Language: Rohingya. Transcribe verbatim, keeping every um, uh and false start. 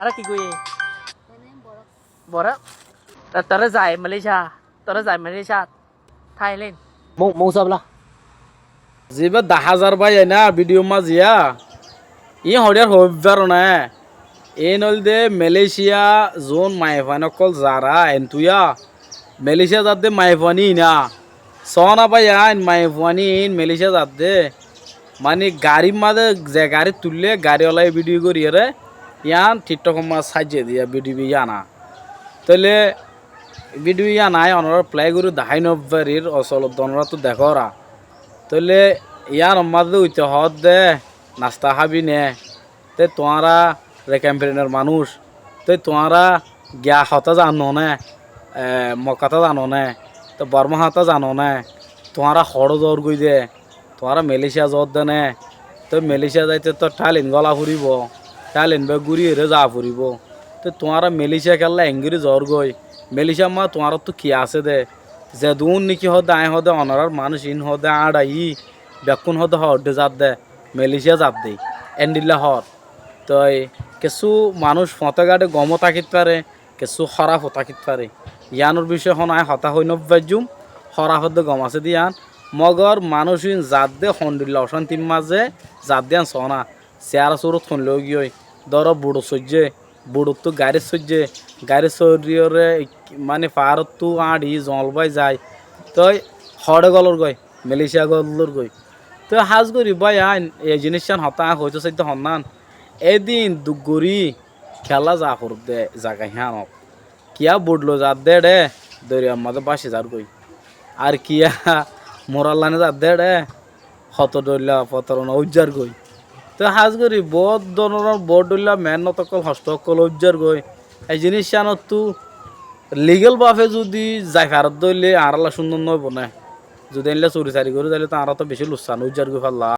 Añára ki gorí? Borok. Toré zai Malaysia, toré zai Malaysia, Thailand. Mou, mou sabla. Zibá daházar bái aina video mazé ya. Iín hoçiyar hoóibbar né. Iín óilde Malaysia zon maiyafuain ókkol zara entuya. Malaysia zadde maiyafuain iín na. Sóna bái ain maiyafuain iín Malaysia zadde. Mani garir mazé ze gari tuille, gari olai video goriyére, yián TikTok or mazé saijje diya video yián a. Tóile video yián aññí onorár play gorí dahái nofarir, osolot onoráttu dekóra. Tóile yián or mazé uite hoódde nasta hábi né. Te tuáñra Rakhine State or manúic, te tuáñra giya hotá zano né, e, mok hotá zano né, te Borma hotá zano né, tuáñra hoçé zoór goi de, tuáñra Malaysia zoódde né, te Malaysia zaite to Thailand góla foribó, Thailand bá gúriyeré za foribó. Te tuáñra Malaysia kiyólla engori zoór goi, Malaysia ma tuáñráttu ki asé de, zedún niki hoódde aññí hoódde onorár manúic iín hoódde áñçaiyí, bekkún hoódde hoódde zadde, Malaysia zadde, endilla hoór. Toi kessú manúic foñté gáçe gom ó tákit fare, kessú hóraf ó tákit fare. Yiánor bicóye honó aññí hotá hoi nofaijjúm, hóraf ódde gom asé de yián. Mogor manúic iín zadde hondilla ocántir mazé zadde yián soóna. Siyara surot honle óigiyoi. Dóro buçot soijjé, buçottú garit soijjé, garit soriyoré mani faárottú áñçi zoñl bái zai. Toi hoçé gólor goi, Malaysia gólor goi. Toi hás gorí bái ain, e jiníc yián hotá aññí hoitó saidde honnán. Édin duk gorí kiyólla za foribóde zaga híyanot. Kiyá both loi zadde éçe doriyar mazé báci zargói. Ar kiyá murallani zadde éçe hoto dhoilla fotorona óijjargói. Toi hás gorí boóut dóronor boóut dhoilla meénnot ókkol, hoctó ókkol óijjargói. E jiníc yíanottú ligel bafe zudi zai faredde óile añárálla cúndor nóoibo né. Zudi eéinla suri sari gorí zaile to añára to bicí lussan óijjargói falla.